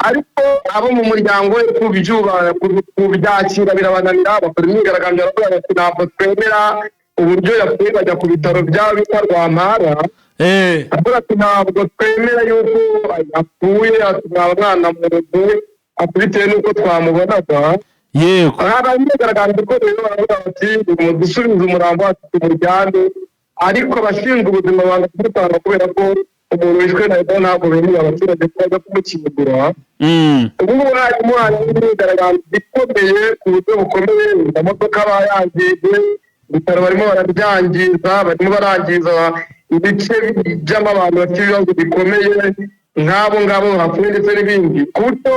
ariko abo mu muryango we kubyakira birabananira, bakora imyigaragambyo, baravuga bati ntabwo twemera uburyo yapfuye. Bajya ku bitaro byabo bita Rwampara, avuga ati ntabwo twemera yuko apfuye, ati nta mwana muntu ati bitewe n'uko twamubonaga. Hari imyigaragambyo ikomeye, baravuga bati dusubize umurambo wacu tumujyane, ariko abashinzwe ubuzima banga kumutanga kubera ko umuntu wishwe na Ebola ntabwo bemerera abaturage ko bajya kumushyingura. Ubu ngubu harimo imyigaragambyo ikomeye ku buryo bukomeye, amamodoka bayangije, ibitaro barimo barabyangiza, barimo barangiza ibice bijyamo abantu bafite ibibazo bikomeye nk'abo ngabo bapfuye ndetse n'ibindi, ku buryo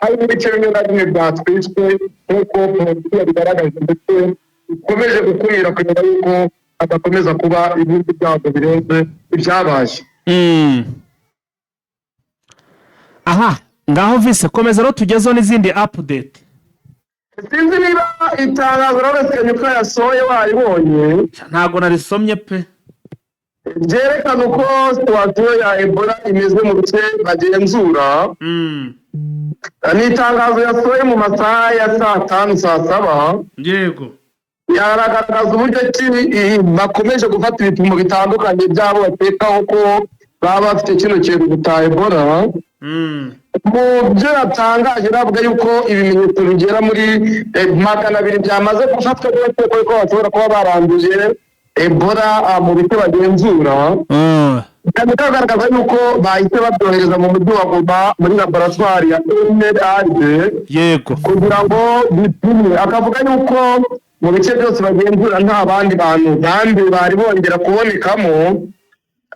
hari n'ibice bimwe na bimwe byatwitswe, nk'uko polisi yabigaragaje, ndetse ikomeje gukumira kugira yuko hadakomeza kuba ibindi byago birenze ibyabaye. Aha ngaho Vise, komeza rero tugezeho n'izindi update. Sinzi niba itangazo Lawrence Kanyuka yasohoye waribonye. Ntabwo narisomye pe. Byerekana uko situation ya Ebola imeze mu bice bagenzura. Ni itangazo yasohoye mu masaha ya saa 5, saa 7. Yaragaragaza uburyo ki bakomeje gufata ibipimo bitandukanye by'abo bakekaho ko baba bafite kino kintu cya Ebola. Mu byo yatangaje navuga yuko ibimenyetso bigera muri 200 byamaze gufatwa n'abakekwaho ko bashobora kuba baranduje Ebola mu bice bagenzura. Ikaba agaragaza yuko bahise babyohereza mu mujyi wa Goma muri laboratwari ya MRD kugira ngo bipimwe. Akavuga yuko mu bice byose bagenzura nta bandi bantu banduye bari bongera kubonekamo,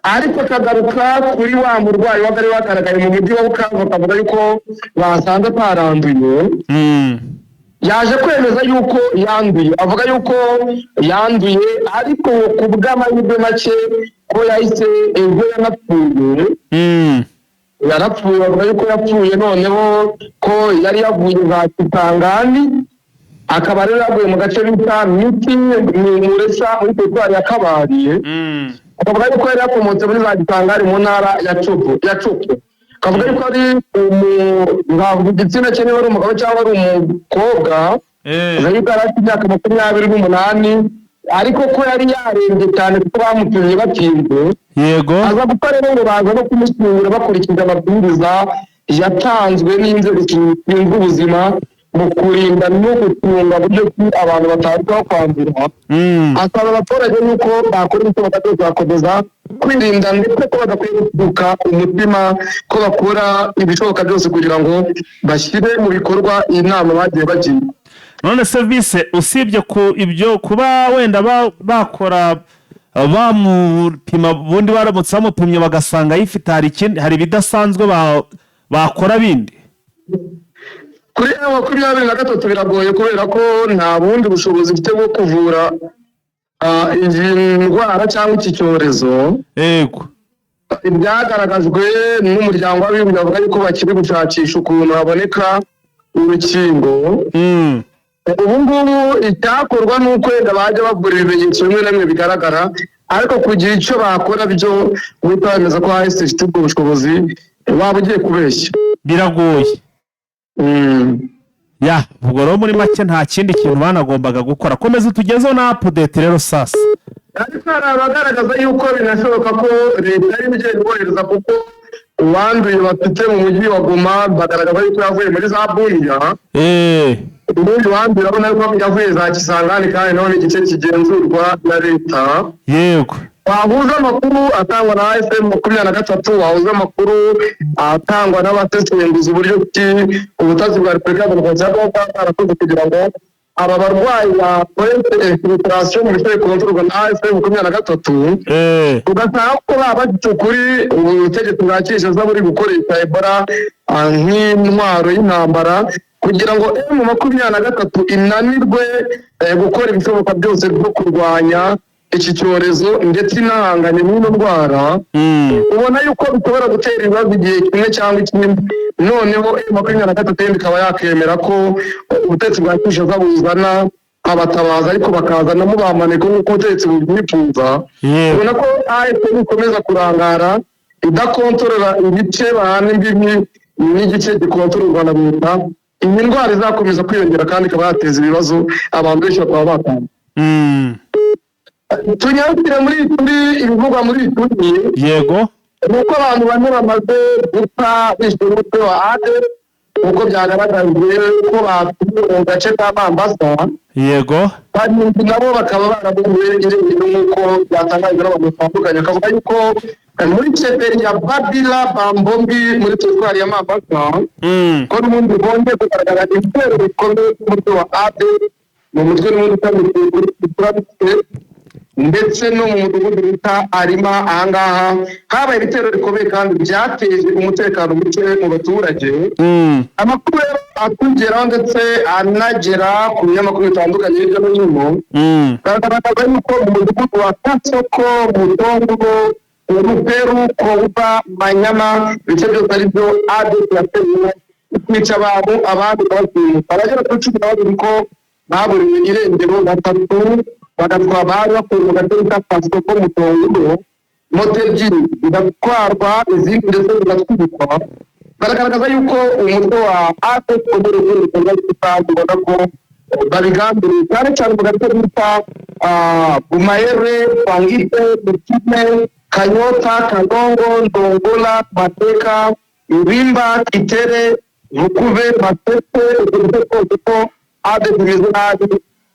ariko akagaruka kuri wa murwayi wari wagaragaye mu mujyi wa Bukavu, akavuga yuko basanze ataranduye. Yaje kwemeza yuko yanduye, avuga yuko yanduye, ariko ku bw'amahirwe make ko yahise ejo yanapfuye. Yarapfuye, bavuga yuko yapfuye noneho ko yari yavuye za Kisangani, akaba rero yaguye mu gace bita Miti Muresa muri teritwari ya Kabare. Akavuga yuko yari yakomotse muri za Kisangani mu ntara ya Tshopo. Akavuga yuko ari nkavuga igitsina cye niba ari umugabo cyangwa ari umukobwa. Avuga yuko yari afite imyaka 28, ariko ko yari yarembye cyane kuko bamupimye batinze. Aza gupfa rero, ngo baza no kumushyingura bakurikije amabwiriza yatanzwe n'inzego zishinzwe ubuzima mu kurinda no gucunga buryo ki abantu batarushaho kwandura. Asaba abaturage yuko bakora ibishoboka byose bagakomeza kwirinda, ndetse ko badakwiye gukuka umutima, ko bakora ibishoboka byose kugira ngo bashyire mu bikorwa inama bagiye bagira. None serivisi, usibye ku ibyo kuba wenda bakora bamupima, ubundi baramutse bamupimye bagasanga ayifite, hari ikindi, hari ibidasanzwe bakora bindi? Kuri M23 biragoye, kubera ko nta bundi bushobozi ifite bwo kuvura iyi ndwara cyangwa iki cyorezo. Ibyagaragajwe n'umuryango w'abibumbye, bavuga yuko bakiri gushakisha ukuntu haboneka urukingo. Ubu ngubu icyakorwa ni uko wenda bajya bavura ibimenyetso bimwe na bimwe bigaragara, ariko kugira icyo bakora byo guhita bemeza ko AFC ifite ubwo bushobozi, waba ugiye kubeshya. Biragoye. Ya, ubwo rero muri make nta kindi kintu banagombaga gukora. Komeza utugezeho na update rero sasa. Ariko hari abagaragaza yuko binashoboka ko leta ari igenda ibohereza, kuko uwanduye bafite mu mujyi wa Goma bagaragaza yuko yavuye muri za Bunia. Ubundi wanduye urabona yuko yavuye za Kisangani, kandi naho ni igice kigenzurwa na leta. Wahuza amakuru atangwa na AFC 23, wahuza amakuru atangwa n'abasesenguzi uburyo ki ubutasi bwa Repubulika ya Demokarasi ya Kongo bwaba bwarakoze kugira ngo aba barwayi bakore infiltration mu bice bikontororwa na AFC 23, ugasanga ko baba bafite ukuri, ubutegetsi bwa Kinshasa buri gukoresha Ebola nk'intwaro y'intambara kugira ngo M23 inanirwe gukora ibishoboka byose byo kurwanya iki cyorezo, ndetse inahanganye n'ino ndwara. Ubona yuko bishobora gutera ibibazo igihe kimwe cyangwa ikindi, noneho M23 yenda ikaba yakemera ko ubutegetsi bwa Kinshasa buzana abatabaza, ariko bakazanamo ba maneko nk'uko ubutegetsi bubyifuza. Ubona ko AFC ikomeza kurangara idakontorora ibice bahana imbibi n'igice gikontororwa na leta, iyi ndwara izakomeza kwiyongera kandi ikaba yateza ibibazo, abantu benshi bakaba batanga. Tunyarukire muri Ituri. Ibivugwa muri Ituri ni uko abantu bane bamaze gupfa bishwe n'umutwe wa ADF, nk'uko byagaragajwe ko batuye mu gace ka Mambasa. Barindwi nabo bakaba baraburiwe irengero, nk'uko byatangajwe n'abantu batandukanye. Akavuga yuko muri chefferie ya Babila Bambombi muri teritwari ya Mambasa, ko n'ubundi bongeye kugaragara ibitero bikomeye by'umutwe wa ADF, mu mutwe n'ubundi utamikiye kuri Islamic State, ndetse no mu mudugudu bita Arima. Ahangaha habaye ibitero bikomeye kandi byateje umutekano muke mu baturage. Amakuru rero atugeraho ndetse anagera ku binyamakuru bitandukanye hirya no hino, garagaza yuko mu mudugudu wa Kasoko, Mutongo, Ruperu, Kobuba, Manyama, ibice byose ari byo ADF yateye kwica abantu, abandi bakabashimuta. Abagera kuri 12 ko baburiwe irengero, batatu bagatwa bari bakuye mu gace bita Kasoko Mutongo, moto ebyiri zigatwarwa, izindi ndetse zigatwikwa. Baragaragaza yuko umutwe wa ADF ukomeye gukora ibikorwa by'ibanze, ubona ko babigambiriye cyane cyane mu gace bita Bumayere, Bangite, Bukime, Kanyota, Kanongo, Ndongola, Mateka, Ibimba, Kitere, Vukuve, Matete, utwo duce twose ko ADF imeze nabi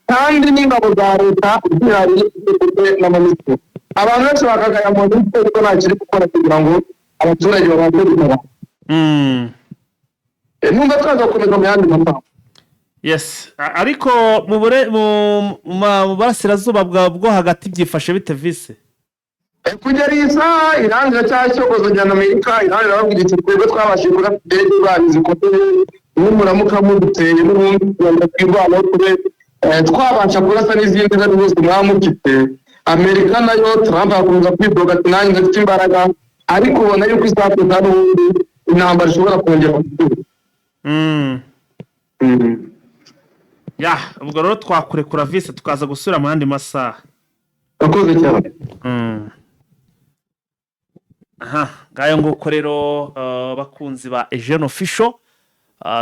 kandi n'ingabo za leta zihari zifite na MONUSCO. Abantu benshi bakagaya MONUSCO ko nta kiri gukora kugira ngo abaturage babashe gutabara. Numva twazakomeza mu yandi masaha. Yes. Ariko mu burasirazuba bwo hagati byifashe bite, Vice? Kugera iyi saha, Irani iracyashyokozanya na Amerika. Irani irababwira iti: "Twebwe twabashije kurasa indege zanyu zikomeye, nimuramuka muduteye n'ubundi kugira ngo twirwaneho, tube twabasha kurasa n'izindi izo ari zo zose mwaba mufite." Amerika nayo, Trump akomeza kwidoga ati: "Nanjye ndafite imbaraga," ariko ubona yuko isaha ku isaha n'ubundi intambara ishobora kongera gusubira. Ya, ubwo rero twakurekura, Vice, tukaza gusubira mu yandi masaha. Urakoze cyane. Aha ngayo nguko rero, bakunzi ba Eugene Official,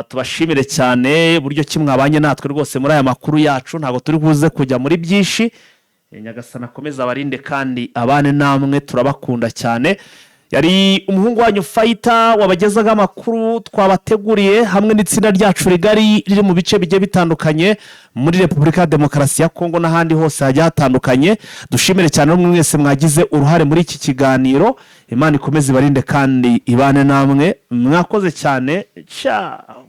tubashimire cyane buryo ki mwabanye natwe rwose muri aya makuru yacu. Ntabwo turi buze kujya muri byinshi. Nyagasani akomeze abarinde kandi abane namwe, turabakunda cyane. Yari umuhungu wanyu Fayita wabagezaga amakuru twabateguriye hamwe n'itsinda ryacu rigari riri mu bice bigiye bitandukanye muri Repubulika ya Demokarasi ya Kongo n'ahandi hose hagiye hatandukanye. Dushimire cyane mwe mwese mwagize uruhare muri iki kiganiro. Imana ikomeze ibarinde kandi ibane namwe. Mwakoze cyane. Ciao.